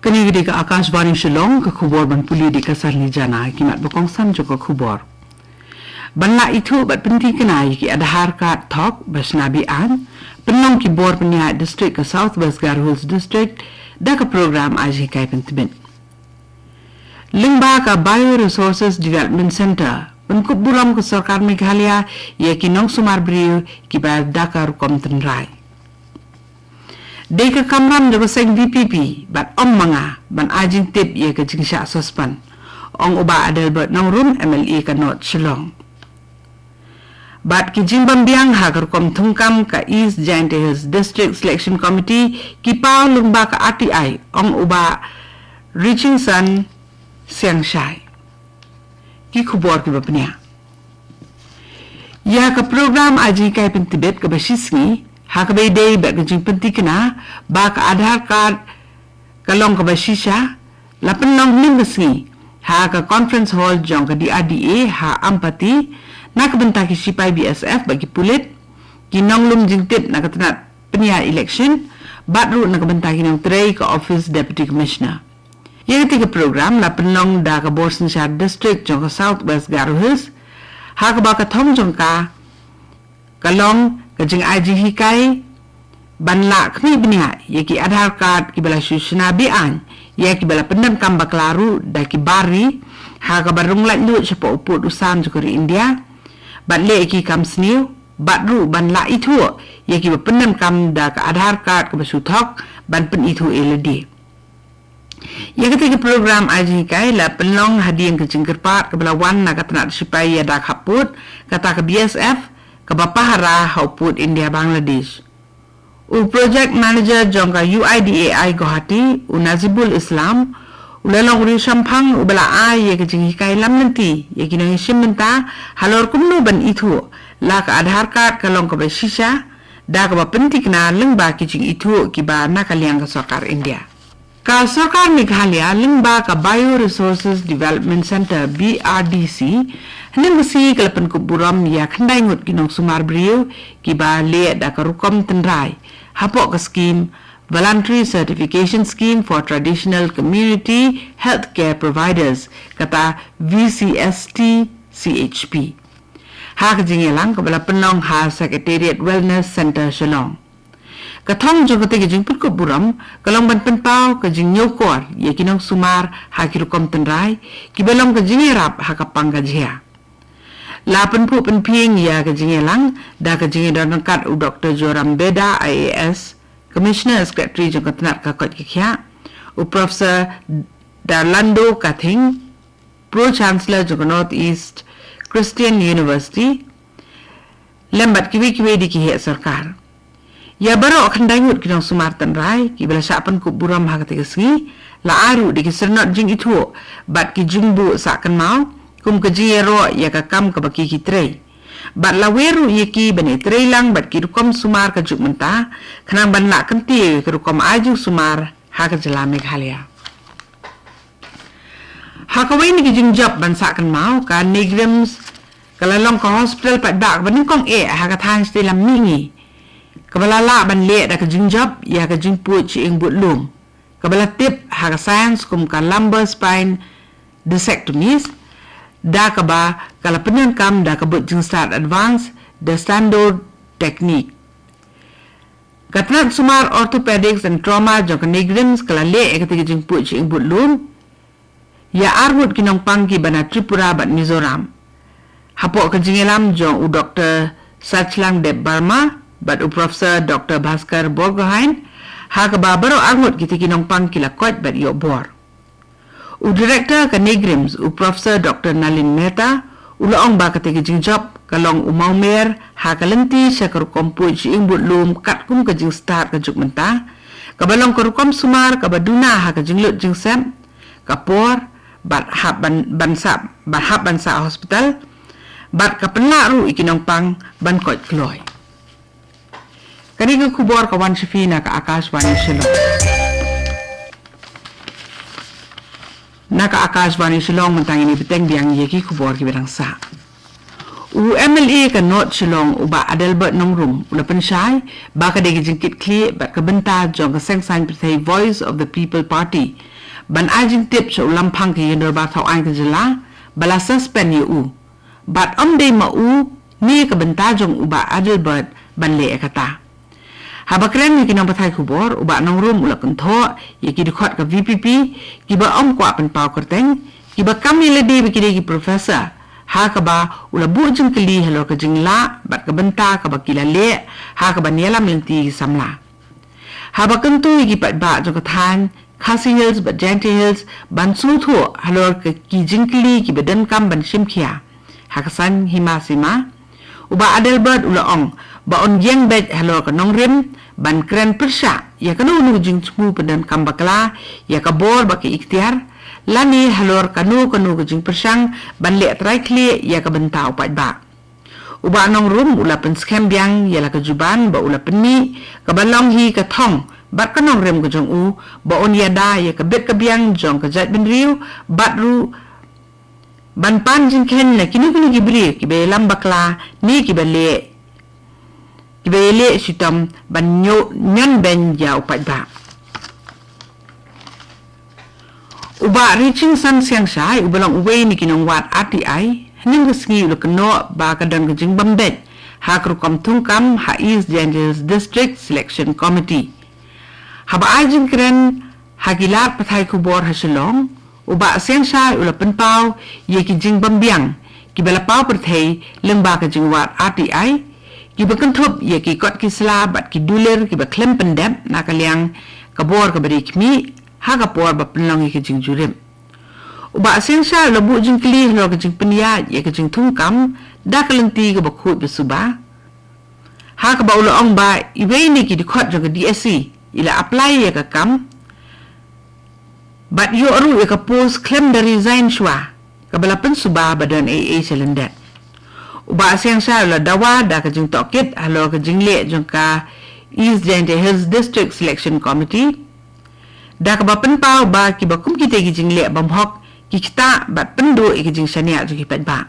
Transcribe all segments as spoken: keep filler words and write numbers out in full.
Kane ka dei ka Akashvani Shillong, ka khubor ban pule da ka Sanli Jana, ki mat ba kongsan jong ka khubor. Ban lah ithuh bad pynthikna ïa ki Aadhaar card thok ba shna be-aiñ, pynlong ki bor pynïaid district ka South West Garo Hills District da ka program ai jinghikai pyntbit. Lyngba ka Bioresources Development Centre, pynkup burom ka sorkar Meghalaya ïa ki nongsumar briew kiba da ka rukom tynrai. Dei ka kamram jong ka seng VPP bad ym manga ban ai jingtip ïa ka jingshah suspend, ong u Bah Adelbert Nongrum, MLA ka North Shillong. Bad ki jingbym biang ha ka rukom thungkam ka East Jaintia Hills District Selection Committee ki paw lyngba ka RTI, ong u Bah Richingson Siangshai. Ki khubor kiba pynïaid. Ïa ka program ai jinghikai pyntbit kaba shisngi, ha kaba ïadei bad ka jingpynthikna ba ka Aadhaar card ka long kaba shisha, la pynlong hynnin ka sngi ha ka conference hall jong ka DRDA ha Ampati, na ka bynta ki shipai BSF bad ki pulit, ki nonglum jingtip na ka tnat pynïaid election, bad ruh na ka bynta ki nongtrei ka office Deputy Commissioner. Ïa katei ka program la pynlong da ka bor synshar district jong ka South West Garo Hills, ha kaba ka thong jong ka ka long ka jingai jinghikai ban lah khmih bniah ïa ki Aadhaar card kiba la shu shna be-aiñ ïa kiba la pyndonkam bakla ruh da ki bar ri, ha kaba rung laitluid shapoh u pud u sam jong ka ri India, bad leh ïa ki kam sniew, bad ruh ban lah ithuh ïa kiba pyndonkam da ka Aadhaar card kaba shu thok ban pynithuh ïa lade. Ïa katei ka program ai jinghikai la pynlong hadien ka jingkyrpad kaba la wan na ka tnat shipai ïada khappud, kata ka BSF, kaba pahara ha u pud India Bangladesh. U Project Manager jong ka UIDAI Guwahati, u Nazibul Islam, u la long u riewshemphang uba la ai ïa ka jinghikai lam lynti ïa ki nongïashim bynta halor kumno ban ithuh la ka Aadhaar card ka long kaba shisha, da kaba pynthikna lyngba ki jingithuh kiba na ka liang ka sorkar India. Ka sorkar Meghalaya lyngba ka Bioresources Development Centre, BRDC, hynnin ka sngi ka la pynkup burom ïa khyndai ngut ki nongsumar briew kiba leh da ka rukom tynrai hapoh ka skim Voluntary Certification Scheme for Traditional Community Healthcare Providers, kata VCSTCHP, ha ka jingïalang kaba la pynlong ha Secretariat Wellness Centre, Shillong. Ka thong jong katei ka jingpynkup burom ka long ban pynpaw ka jingñiewkor ïa ki nongsumar ha ki rukom tynrai kiba long ka jingïarap ha ka pang ka jia. La pynphuh pynphieng ïa ka jingïalang da ka jingïadon ryngkat u Doktor Joram Beda, IAS, Commissioner Secretary jong ka tnat ka koit ka khiah, u Professor Darlando Kathing, Pro Chancellor jong ka North East Christian University, lem bad kiwei kiwei de ki heh sorkar. Ïa baroh khyndai ngut ki nongsumar tynrai kiba la shah pynkup burom ha katei ka sngi, la ai ruh da ki syrnod jingithuh bad ki jingbuh sah kynmaw kum ka jingïaroh ïa ka kam kaba ki ki trei. Bad la wer ruh ïa ki ban ïatrei lang bad ki rukom sumar ka juk mynta, khnang ban lah kyntiew ïa ka rukom ai jingsumar ha ka jylla Meghalaya. Ha kawei na ki jingjop ban sah kynmaw, ka NEIGRIHMS ka la long ka hospital paidbah kaba nyngkong eh ha ka thaiñ shatei lam mihngi, kaba la lah ban leh da ka jingjop ïa ka jingpuid shi ïing bud lum, kaba la tip ha ka science kum ka lumbar spine discectomies, da kaba ka la pyndonkam da ka bud jingstad advance da Stando technique. Ka tnat sumar Orthopedics and Trauma jong ka NEIGRIHMS ka la leh ïa katei ka jingpuid shi ïing bud lum ïa ar ngut ki nongpang kiba na Tripura bad Mizoram, hapoh ka jingïalam jong u Doktor Sachlang Debbarma bad u Professor Doktor Bhaskar Borgohain, ha kaba baroh ar ngut kitei ki nongpang ki la koit bad ïoh bor. U Director ka NEIGRIHMS, u Professor Doktor Nalin Mehta, u la ong ba katei ka jingjop ka long u mawmer ha ka lynti sha ka rukom puid shi ïing bud lum katkum ka jingstad ka juk mynta, kaba long ka rukom sumar kaba duna ha ka jinglut jingsep, ka por, bad hap ban, ban sah, bad hap ban sah hospital, bad ka pynlah ruh ïa ki nongpang ban koit kloi. Kane ka khubor ka wan sha phi na ka Akashvani Shillong. Na ka Akashvani Shillong, mynta ngin ïa bteng biang ïa ki khubor kiba dang sah. U MLA ka North Shillong, u Bah Adelbert Nongrum, u la pynshai ba ka dei ka jingkitkhlieh bad ka bynta jong ka seng saiñ pyrthei Voice of the People Party ban ai jingtip sha u lamphang ka ïing dorbar thaw aiñ ka jylla ba la suspend ïa u, bad ym dei ma u ne ka bynta jong u Bah Adelbert ban leh ïa kata. Haba kren ïa ki nongpathai khubor, u Bah Nongrum u la kynthoh ïa ki dkhot ka V P P kiba ym kwah pynpaw kyrteng, kiba kam ïa lade ba ki dei ki professor, ha kaba u la buh jingkylli halor ka jinglah bad ka bynta kaba ki la leh ha kaban ïalam lynti ki samla. Haba kyntu ïa ki paidbah jong ka thaiñ Khasi Hills bad Jaintia Hills ban sngewthuh halor ka ki jingkylli kiba donkam ban shim khia ha ka saiñ hima sima, u Bah Adelbert u la ong ba un ïeng beit halor ka nongrim ban kren pyrshah ïa kano kano ka jingsngew pyndonkam bakla ïa ka bor bad ka iktiar, lane halor kano kano ka jingpyrshang ban leh trai khlieh ïa ka bynta u paidbah. U Bah Nongrum u la pynskhem biang ïa la ka juban ba u la pynmih, kaba long hi ka thong bad ka nongrim ka jong u ba un ïada ïa ka bit ka biang jong ka jaitbynriew, bad ruh ban pan jingkheiñ na kino kino ki briew kiba ïalam bakla ne kiba leh, kiba ïaleh shitom ban ñion beiñ ïa u paidbah. U Bah Richingson Siangshai uba long uwei na ki nongwad R T I, hynnin ka sngi u la kynnoh ba ka don ka jingbym beit ha ka rukom thungkam ha East Jaintia Hills District Selection Committee. Haba ai jingkren ha ki lad pathai khubor ha Shillong, u Bah Siangshai u la pynpaw ïa ki jingbymbiang kiba la paw pyrthei lyngba ka jingwad R T I, kiba kynthup ïa ki kot ki sla bad ki dulir kiba khlem pyndep na ka liang ka bor kaba dei khmih ha ka por ba pynlong ïa ka jingjurip. U Bah Siangshai u la buh jingkylli halor ka jingpynïaid ïa ka jingthungkam da ka lynti kaba khuid ba suba, ha kaba u la ong ba iwei na ki dkhot jong ka D S C i la apply ïa ka kam bad ïoh ruh ïa ka post khlem da resign shuwa, kaba la pynsuba ba don ei ei sha lyndet. U Bah Siangshai u la dawa da ka jingtohkit halor ka jingleh jong ka East Jaintia Hills District Selection Committee, da kaba pynpaw ba kiba kum kita ki jingleh bymhok ki ktah bad pynduh ïa ka jingshaniah jong ki paidbah.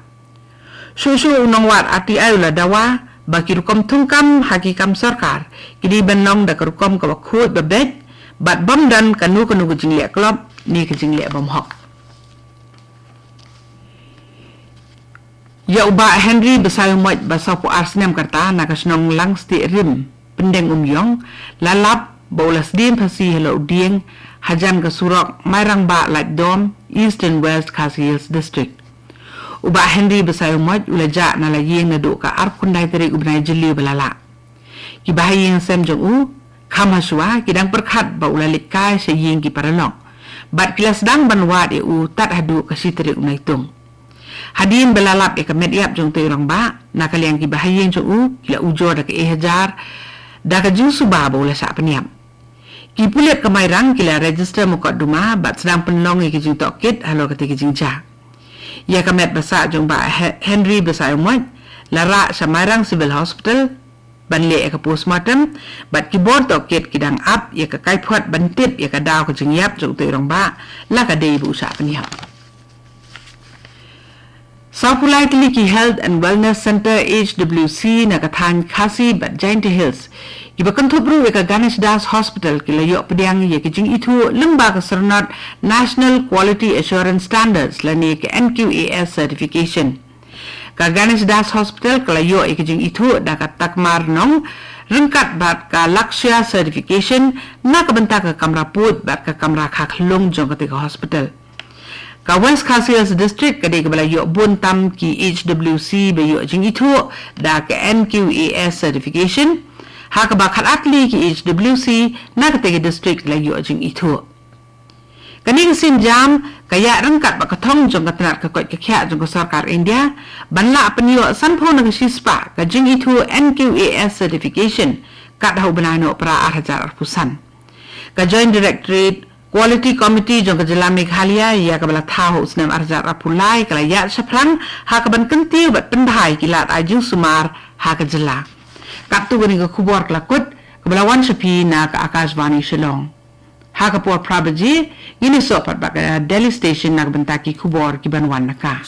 Shuh shuh u nongwad R T I u la dawa ba ki rukom thungkam ha ki kam sorkar ki dei ban long da ka rukom kaba khuid ba beit bad bym don kano kano ka jingleh klop ne ka jingleh bymhok. Ïa u Bah Henry Basaiawmoit ba sawphew ar snem ka rta na ka shnong Langstieh Rim, Pyndengumiong, la lap ba u la sdien phasi halor u dieng hajan ka surok Mairang Bah Laitdom, Eastern West Khasi Hills District. U Bah Henry Basaiawmoit u la jah na la ïing naduh ka arphew khyndai tarik u bnai Jylliew ba la lah. Ki bahaïing sem jong u, kham hashwa ki dang pyrkhat ba u la leit kai sha ïing ki paralok, bad ki la sdang ban wad ïa u tad haduh ka shi tarik u Naitung. Hadien ba la lap ïa ka met ïap jong utei u rangbah, na ka liang ki bahaïing jong u ki la ujor da ka eihajar da ka jingsuba ba u la shah pynïap. Ki pulit ka Mairang ki la register mukotduma bad sdang pynlong ïa ki jingtohkit halor katei ka jingjia. Ïa ka met ba sah jong Bah He-, Henry Basaiawmoit la rah sha Mairang Civil Hospital ban leh ïa ka postmortem, bad ki bor tohkit ki dang ap ïa ka kaiphod ban tip ïa ka daw ka jingïap jong utei u rangbah, la ka dei ba u shah pynïap. Sawphew lai tylli ki Health and Wellness Centre, H W C, na ka thaiñ Khasi bad Jaintia Hills, kiba kynthup ruh ïa ka Ganesh Das Hospital, ki la ïoh pdiang ïa ka jingithuh lyngba ka syrnod National Quality Assurance Standards lane ka N Q A S certification. Ka Ganesh Das Hospital ka la ïoh ïa ka jingithuh da ka Takmar Nong, ryngkat bad ka Lakshya certification na ka bynta ka kamra pud bad ka kamra kha khyllung jong katei ka hospital. Ka West Khasi Hills District ka dei kaba la ïoh bun tam ki H W C ba ïoh jingithuh da ka N Q A S certification, ha kaba khatar tylli ki H W C na katei ka district la ïoh jingithuh. Kane ka sienjam ka ïaid ryngkat bad ka thong jong ka tnat ka koit ka khiah jong ka sorkar India ban lah pynïoh sanphew na ka shispah ka jingithuh N Q A S certification kat ha u bnai Nohprah ar hajar arphew san. Ka Joint Directorate Quality Committee jong ka jylla Meghalaya, ïa kaba la thaw ha u snem ar hajar arphew lai, ka la ïaid shaphrang ha kaban kyntiew bad pynbha ïa ki lad ai jingsumar ha ka jylla. Katto katne ka khubor ka la kut, kaba la wan sha phi na ka Akashvani Shillong. Ha ka por phra baje ngin ïasoh pat bad ka Delhi Station na ka bynta ki khubor kiban wan na ka